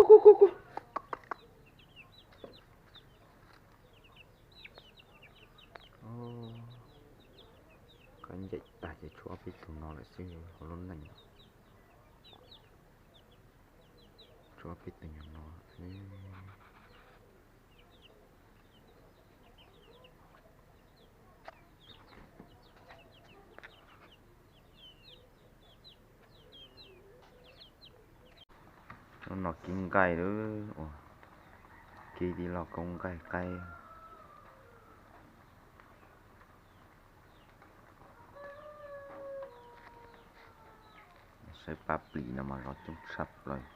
Kuv, kuv, kuv. Koj ncaim tag ces tshuav ob peb tug no lawm xwb hauv lub neej. Tshuav ob peb tug nyuag no xwb. Hnub no kib nqaij lawm, kib tib loj koob nqaij qaib. Saib pab plis no mas zov coob tshaj plaws.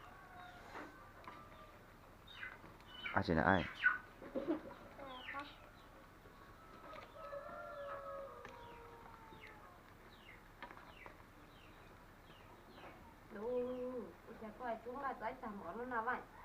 Ab tsi na ai. Ua cas koj tub nqaij qaib tag npaum no na Vaim?